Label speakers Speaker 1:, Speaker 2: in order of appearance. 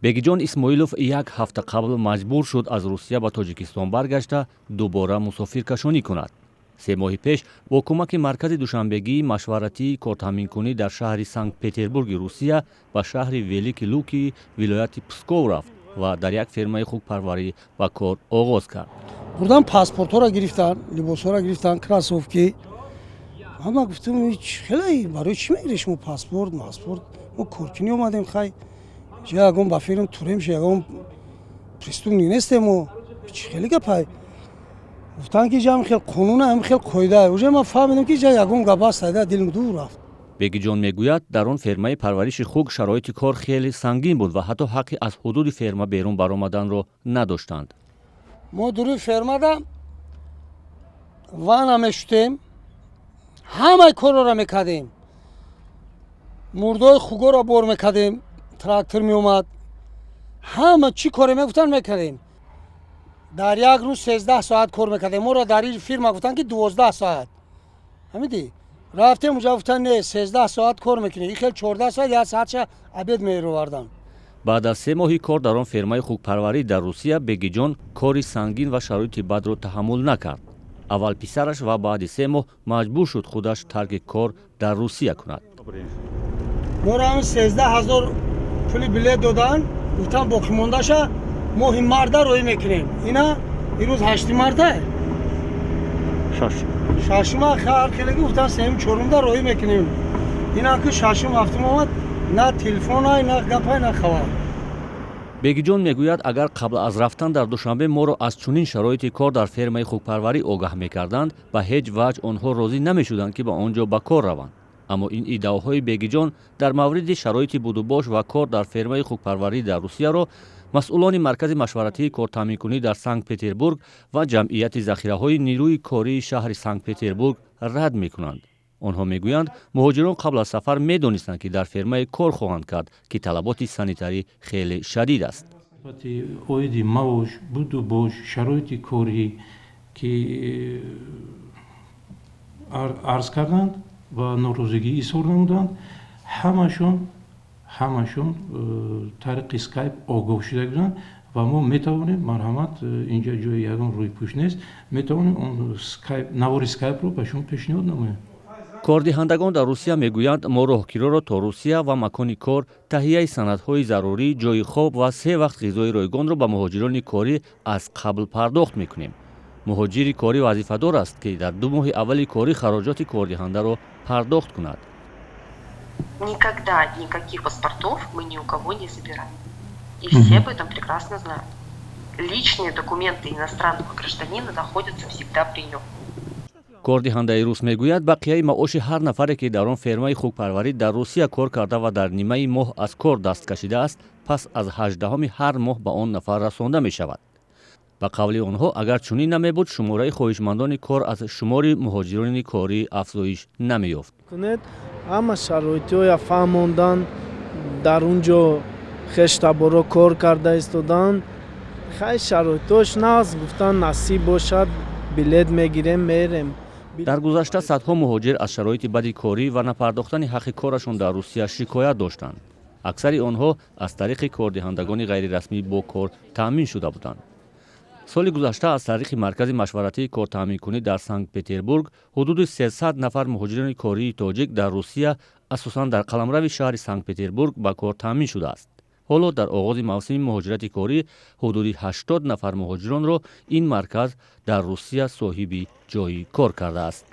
Speaker 1: Бегиҷон Исмоилов як ҳафта қабл маҷбур шуд аз Русия ба Тоҷикистон баргашта, дубора мусофиркашонӣ кунад. 3 моҳи пеш бо кӯмаки маркази душанбегии машваратии кортаъминкунӣ дар шаҳри Санкт Петербурги Русия ба шаҳри Великие Луки вилояти Псков рафт ва дар як фермаи хукпарварӣ ба кор оғоз кард.
Speaker 2: Бурдан, паспортҳоро гирифтан, либосҳоро гирифтан, кроссовки. Ҳама гуфтам: хеле барои чӣ мегирӣ шумо паспорт маспорт? Мо коркунӣ омадем, хай, ҷа ягон ба фирм турем ша, ягон преступник нестем мо. Чӣ хеле гапай? Гуфтанд, ки ҷа хел қонуна, ҳам хел қоида. Уже ман фаҳмидам, ки ҷа ягон гап аст, айда дилм дур рафт.
Speaker 1: Бегиҷон мегӯяд, дар он фермаи парвариши хук шароити кор хеле сангин буд ва ҳатто ҳаққи аз ҳудуди ферма берун баромаданро надоштанд.
Speaker 2: Мо дуруи фермада ванна мешутем, ҳамаи корро мекардем, мурдои хугоро бор мекардем, трактор меомад, ҳама чӣ коре мегуфтанд, мекардем. Дар як рӯз 13 соат кор мекардем. Моро дар ин фирма гуфтанд, ки 12 соат. Ҳамиди рафтем уҷа, гуфтанд: не, 13 соат кор мекунем. И хел 14 соат, як соатша обед меровардан.
Speaker 1: Баъд аз 3 моҳи кор дар он фермаи хукпарварӣ дар Русия, Бегиҷон кори сангин ва шароити бадро таҳаммул накард. Аввал писараш ва баъди 3 моҳ маҷбур шуд худаш тарки кор дар Русия кунад.
Speaker 2: Моро ҳамин 13 000 пули билет доданд. Гуфтанд, боқимондаша моҳи марта роҳӣ мекунем. Ина ирӯз ҳашти марта, шашума ҳар хелеги гуфтанд, сеюм, чорумда роҳӣ мекунем. Ина ки шашум, ҳафтум омад, на телефонай, на гапай, на хабар.
Speaker 1: Бегиҷон мегӯяд, агар қабл аз рафтан дар Душанбе моро аз чунин шароити кор дар фермаи хукпарварӣ огаҳ мекарданд, ба ҳеҷ ваҷҳ онҳо розӣ намешуданд, ки ба он ҷо ба кор раванд. Аммо ин иддаоҳои Бегиҷон дар мавриди шароити будубош ва кор дар фермаи хукпарварӣ дар Русияро масъулони маркази машваратии кортаъминкунӣ дар Санкт Петербург ва Ҷамъияти захираҳои нирӯи кории шаҳри Санкт Петербург рад мекунанд. Онҳо мегӯянд, муҳоҷирон қабл аз сафар медонистанд, ки дар фермае кор хоҳанд кард, ки талаботи санитарӣ хеле шадид аст.
Speaker 3: Оиди маош, будубош, шароити корӣ, ки арз карданд ва норозигӣ изҳор намуданд, ҳамашон тариқи Скайп огоҳ шуда буданд. Ва мо метавонем, марҳамат, инҷа ҷои ягон рӯйпӯш нест, метавонем он скайп, навори скайпро ба шумо пешниҳод намоем.
Speaker 1: Кордиҳандагон дар Русия мегӯянд, мо роҳкироро то Русия ва макони кор, таҳияи санадҳои зарурӣ, ҷойи хоб ва се вақт ғизои ройгонро ба муҳоҷирони корӣ аз қабл пардохт мекунем. Муҳоҷири корӣ вазифадор аст, ки дар 2 моҳи аввали корӣ хароҷоти кордиҳандаро пардохт кунад.
Speaker 4: Никогда никаких паспортов мы ни у кого не забираем. И все об этом прекрасно знают. Личные документы иностранного гражданина находятся всегда при нем.
Speaker 1: Кордиҳандаи рус мегӯяд, бақияи маоши ҳар нафаре, ки дар он фермаи хукпарварӣ дар Русия кор карда ва дар нимаи моҳ аз кор даст кашидааст, пас аз 18-ҳами ҳар моҳ ба он нафар расонда мешавад. Ба қавли онҳо, агар чунин намебуд, шумораи хоҳишмандони кор аз шумори муҳоҷирони корӣ афзоиш намеёфт.
Speaker 5: Кунед, ҳама шароитҳоя фаҳмондан. Дар он ҷо хештаборо кор карда истоданд. Хай, шароитош нағз гуфтан, насиб бошад, билет мегирем, мерем.
Speaker 1: Дар гузашта садҳо муҳоҷир аз шароити бади корӣ ва напардохтани ҳаққи корашон дар Русия шикоят доштанд. Аксари онҳо аз тариқи кордиҳандагони ғайрирасмӣ бо кор таъмин шуда буданд. Соли гузашта аз тариқи маркази машваратии кортаъминкунӣ дар Санкт Петербург ҳудуди 300 нафар муҳоҷирони кории тоҷик дар Русия, асосан дар қаламрави шаҳри Санкт Петербург, ба кор таъмин шудааст. Ҳоло дар оғози мавсими муҳоҷирати корӣ ҳудуди 80 нафар муҳоҷиронро ин марказ дар Русия соҳиби ҷойи кор кардааст.